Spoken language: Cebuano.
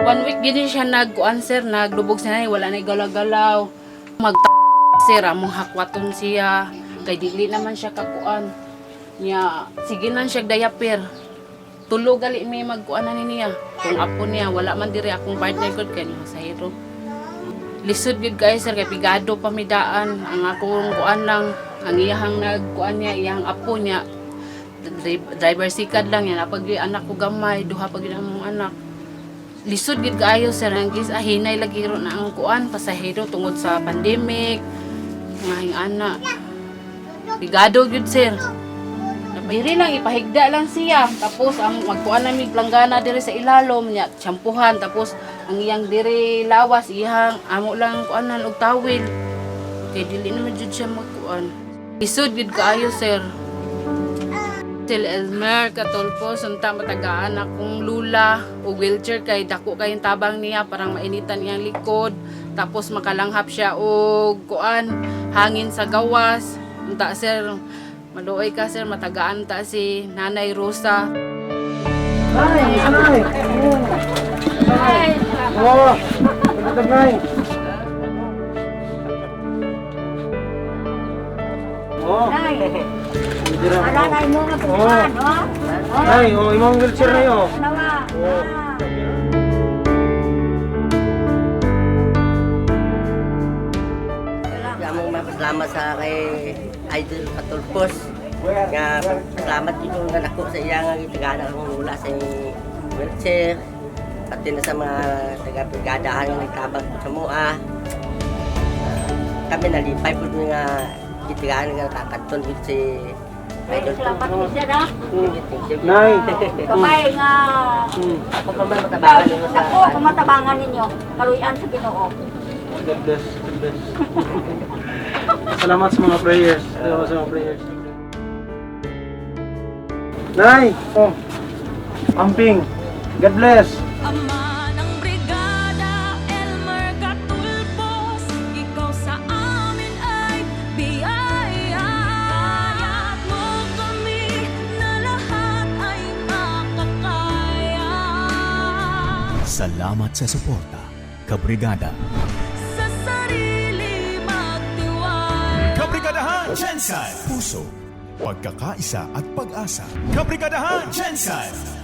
One week gini siya nag-kuan, sir, naglubog siya na, wala na galaw-galaw. Mag sir, among hakwaton siya. Kay dili naman siya kakuan. Nya, sige na siya diaper. Tulo gali may magkuan na ni niya. Kung apo niya, wala man diri akong partner ko kay niya sa hero. Lisod gyud kay, sir, kay pigado pa mi daan. Ang akong kuan lang, ang iyahang nagkuan niya, iyahang apo niya. Driver sikad lang yan. Apag anak ko gamay, duha pag yun among anak. Lisod gid kaayo, sir, ang gis hinay lagi ro na ang kuan pasahero tungod sa pandemic ngahing ana, pigado gyud, sir. Diri lang ipahigda lang siya, tapos ang magkuan na mig planggana diri sa ilalom niya, shampoohan, tapos ang iyang diri lawas iyang amo lang kuanan og tawil kay dili naman jud siya magkuan. Lisod gid kaayo, sir. Sil Elmer Katulpo, sunta matagaan akong lula o wheelchair kay dako kayong tabang niya, parang mainitan iyang likod, tapos makalanghap siya og kuan hangin sa gawas. Unta, sir, maluoy ka, sir, matagaan ta si Nanay Rosa. Nay, isa nay. Oo. Pagkatag, nay. Oo. Nay, Dira. ala nay mo nga pusan, oh. Oh, Nay, oh, imong wheelchair na yo. Nawa. Oo. Ah. Among mapasalamat sa kay Idol Katulpos. Nga salamat dito nga nako sa iya nga gitagana akong lula sa wheelchair. Pati na sa mga taga-brigadahan nga nagtabang sa mua. Kami nalipay po nga gitagana nga nakakadton gid si Idol Salamat ni sir, ah. Thank you. Nay. Kamay nga. Ako pa man matabangan ninyo sa Ako, kumatabangan ninyo. Kaluyan sa Ginoo. God bless. God bless. Salamat sa mga prayers. Salamat sa mga prayers. Nay, oh. Amping. God bless. Ama ng brigada, Elmer Katulpos, ikaw sa amin ay biyaya. Kaya't mo kami na lahat ay makakaya. Salamat sa suporta, Kabrigada. Sa sarili magtiwala. Kabrigadahan Jensen! Puso, pagkakaisa at pag-asa. Kabrigadahan Jensen!